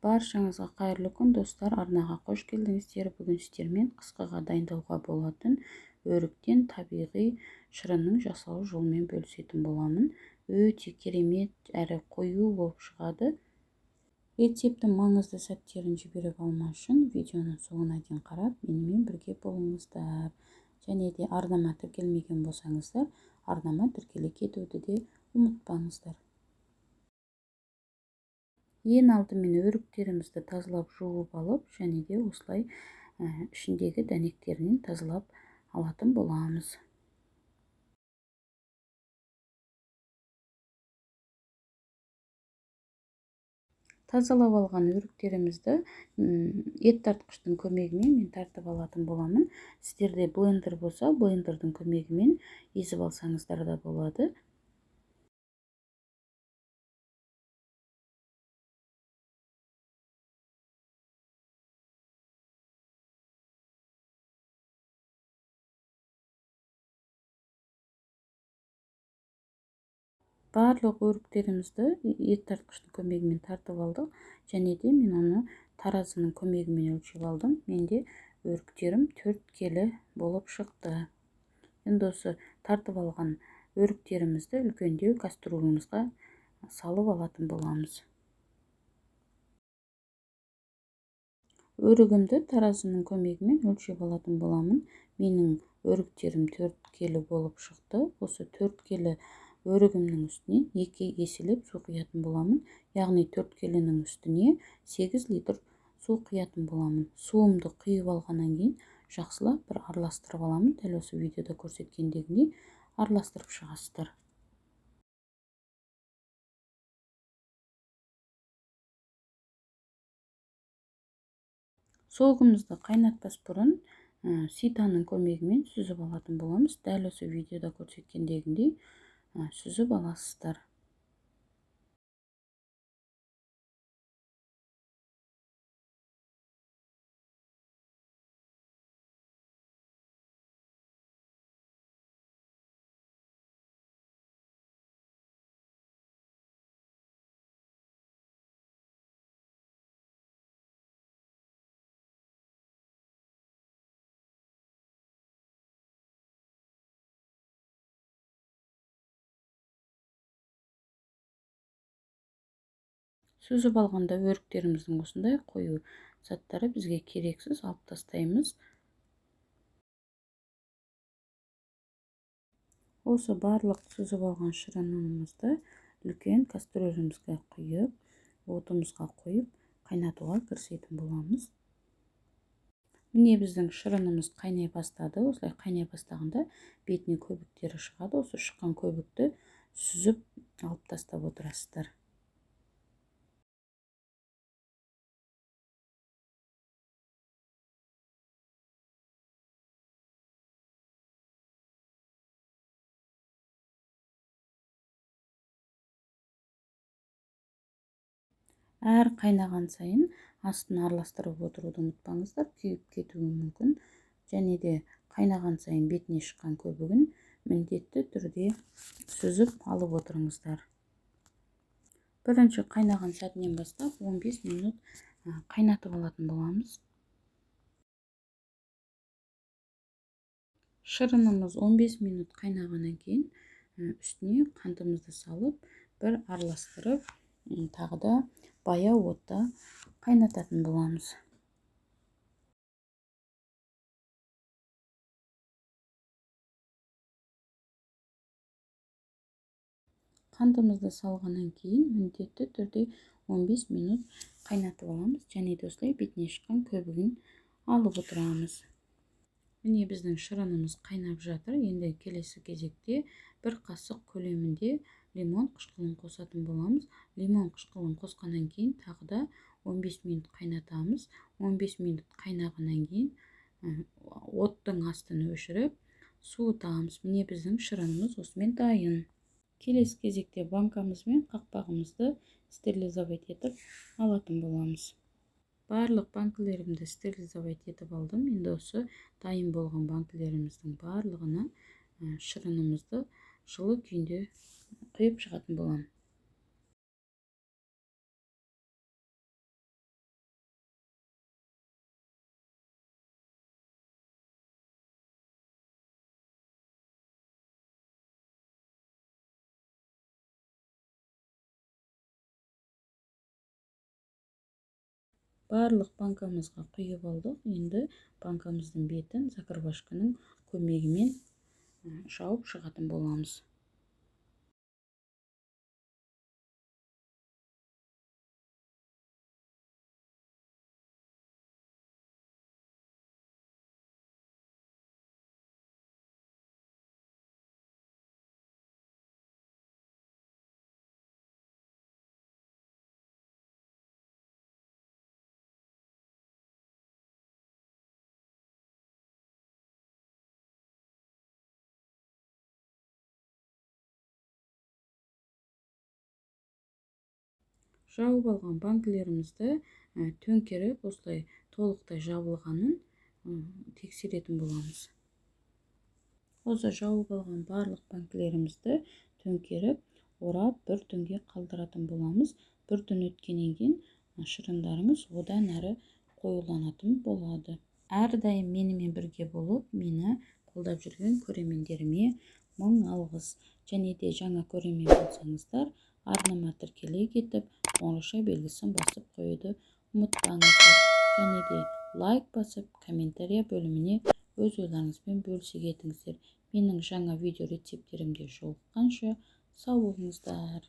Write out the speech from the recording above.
Баршаңызға қайырлы күн, достар! Арнаға қош келдіңіздер. Бүгін сіздермен қысқыға дайындауға болатын өріктен табиғи шырынның жасалу жолымен бөлісетін боламын. Өте керемет әрі қою болып шығады. Рецепттің маңызды сәттерін жіберіп алмас үшін видеоның соңына дейін қарап, менімен бірге болыңыздар. Және де арнама тіркелмеген болсаңыздар, арнама тіркеле кетуді де ұмытпаңыздар. Ең алдымен өріктерімізді тазалап жуып алып, және де осылай ішіндегі дәнектерінен тазалап алатын боламыз. Тазалап алған өріктерімізді ет тартқыштың көмегімен мен тартып алатын боламын. Сіздерде блендер болса, блендердің көмегімен езіп алсаңыздар да болады. Барлық өріктерімізді ет тартқыштың көмегімен тартып алдық. Және де мен оны таразының көмегімен өлшеп алдым. Менде өріктерім 4 келі болып шықты. Енді осы тартып алған өріктерімізді үлкендеу кастрюлімізге салып алатын боламыз. Өрігімді таразының көмегімен өлшеп алатын боламын. Менің өріктерім 4 келі болып шықты. Осы 4 келі өрігімнің үстіне 2 еселеп су құятын боламын. Яғни 4 келінің үстіне 8 литр су құятын боламын. Суымды құйып алғаннан кейін жақсылап бір араластырып аламын. Дәл осы видеода көрсеткендегідей араластырып шығасыздар. Согымызды қайнатпас бұрын ситаның көмегімен сүзіп алатын боламыз. Дәл осы видеода көрсеткендегідей сүзіп аласыздар. Сүзіп алғанда өріктеріміздің осындай қою заттары бізге керексіз, алып тастаймыз. Осы барлық сүзіп алған шырынымызды үлкен кастрюлімізге құйып, отымызға қойып, қайнатуға кірісетін боламыз. Міне біздің шырынымыз қайнай бастады. Осылай қайнай бастағанда бетіне көбіктері шығады. Осы шыққан көбікті сүзіп алып тастап отырасыздар. Әр қайнаған сайын астын араластырып отыруды ұмытпаңыздар, күйіп кетуі мүмкін. Және де қайнаған сайын бетіне шыққан көбігін міндетті түрде сүзіп алып отырыңыздар. Бірінші қайнаған сәтінен бастап 15 минут қайнатып алатын боламыз. Шырынымыз 15 минут қайнағаннан кейін үстіне қантымызды салып, бір араластырып, тағы да баяу отта қайнататын боламыз. Қантымызды салғаннан кейін міндетті түрде 15 минут қайнатып аламыз. Және де осылай бетіне шыққан көбігін алып отырамыз. Міне біздің шырынымыз қайнап жатыр. Енді келесі кезекте бір қасық көлемінде лимон қышқылын қосатын боламыз. Лимон қышқылын қосқаннан кейін тағы да 15 минут қайнатамыз. 15 минут қайнағаннан кейін оттың астын өшіріп, суытамыз. Міне біздің шырынымыз осымен дайын. Келесі кезекте банкамыз бен қақпағымызды стерилизовать етіп алатын боламыз. Барлық банкілерімді стерилизовать етіп алдым. Енді осы дайын болған банкілеріміздің барлығына шырынымызды жылы күйінде құйып шығатын боламын. Барлық банкамызға құйып алдық. Енді банкамыздың бетін закрывашканың көмегімен жауып шығатын боламыз. Жауып алған банкілерімізді төңкеріп, осылай толықтай жабылғанын тексеретін боламыз. Осы жауып алған барлық банкілерімізді төңкеріп, орап бір түнге қалдыратын боламыз. Бір түн өткеннен кейін шырындарымыз одан әрі қоюланатын болады. Әрдайым менімен бірге болып, мені қолдап жүрген көрермендеріме мың алғыс. Және де жаңа көрермен болсаңыздар, арнама тіркеле кетіп, қоңырауша белгісін басып қоюды ұмытпаңыздар. Және де лайк басып, комментария бөліміне өз ойларыңызбен бөлісе кетіңіздер. Менің жаңа видео рецепттерімде жолыққанша сау болыңыздар.